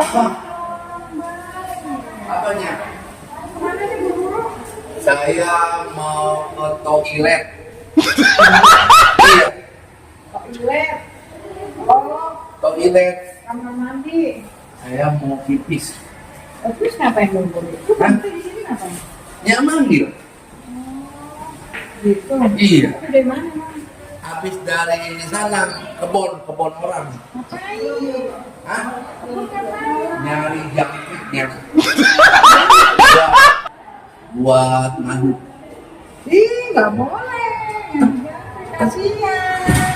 Apa? Apanya? Kemana sih buru-buru? Saya mau ke toilet. Iya, Toilet. Oh, toilet. kamar mandi. Saya mau pipis. Terus ngapain buru-buru? Lu Hah? berhenti di sini ngapain? Ya manggil. Gitu. Iya. Tapi dari mana, Mang? Habis dari sana kebon orang. Ngapain? Hah? Lu ngapain? Nyari jangkritnya. Buat madu. Ih, nggak boleh. Kasihan.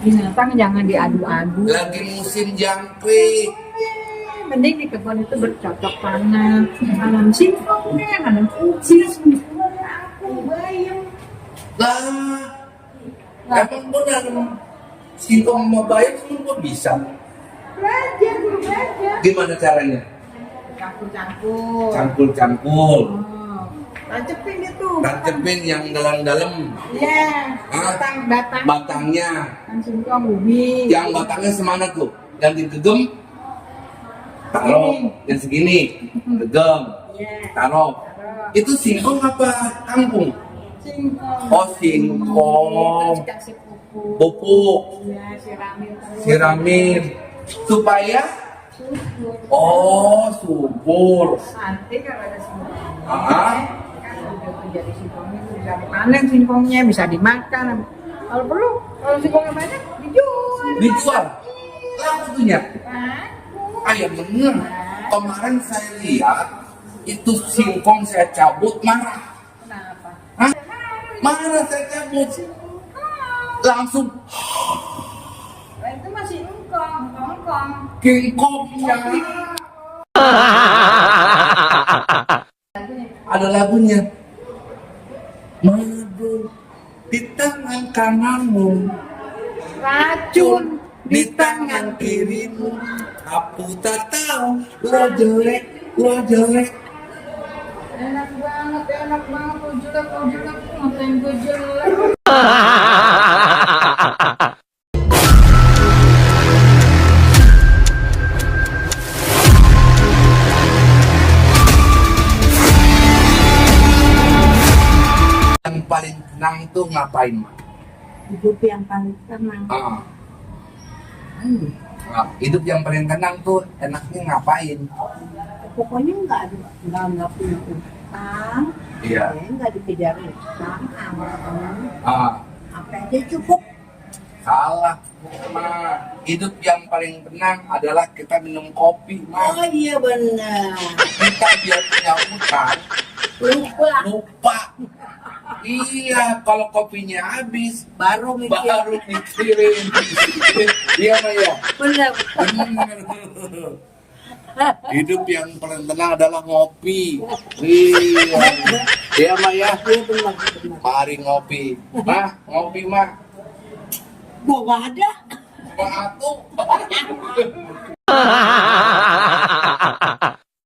Binatang jangan diadu-adu. Lagi musim jangkrik. Mending di kebun itu bercocok tanam. Nanam singkong deh, nanam kucing. Aku bayam. Lah, emang benar singkong mau bayar semua bisa. Belajar, guru belajar. Gimana caranya? Campur-campur. Campur-campur. Oh, tancepin itu. Tancepin yang dalam-dalam. Iya. Hah? Batang. Batangnya. Kan singkong ubi. Yang batangnya semana tuh? Yang digegem? Taruh. Yang segini. Gegem. Iya. Taruh. Itu singkong apa kangkung? Singkong. Oh, singkong. Terus kasih pupuk. Pupuk. Iya, siramin terus. Siramin. Supaya? Subur. Oh, subur. Nanti kalau ada singkong. Ah. Kan udah jadi singkongnya itu bisa dipanen singkongnya, bisa dimakan. Kalau perlu, kalau singkongnya banyak, dijual. Dijual? Lah, tentunya. Bagus. Ayah bener. Kemarin saya lihat itu singkong saya cabut marah. Kenapa? Hah? Marah saya cabut. Langsung Nah, itu masih engkong. kingkongnya. Ada lagunya. Madu di tangan kananmu, Racun di tangan kirimu. Aku tak tahu lo jelek, lo jelek. Enak banget, lo jelek, ngapain gue jelek. Yang paling tenang tuh ngapain, Ma? Hidup yang paling tenang. Ah. Nah, hidup yang paling tenang tuh enaknya ngapain? Pokoknya nggak punya utang, Iya. nggak dikejar utang, aman, Ah, apa aja cukup. salah, Ma. Hidup yang paling tenang adalah kita minum kopi, Ma. Oh iya benar. Kita biar punya utang, lupa. Iya, kalau kopinya habis, Baru mikir. baru mikirin. Iya, Ma ya. Benar. Bener. Hidup yang paling tenang adalah ngopi. Iya. Iya, Ma ya. Iya benar. Mari ngopi. Ma, ngopi, Ma. Gua nggak ada. Ma atuh.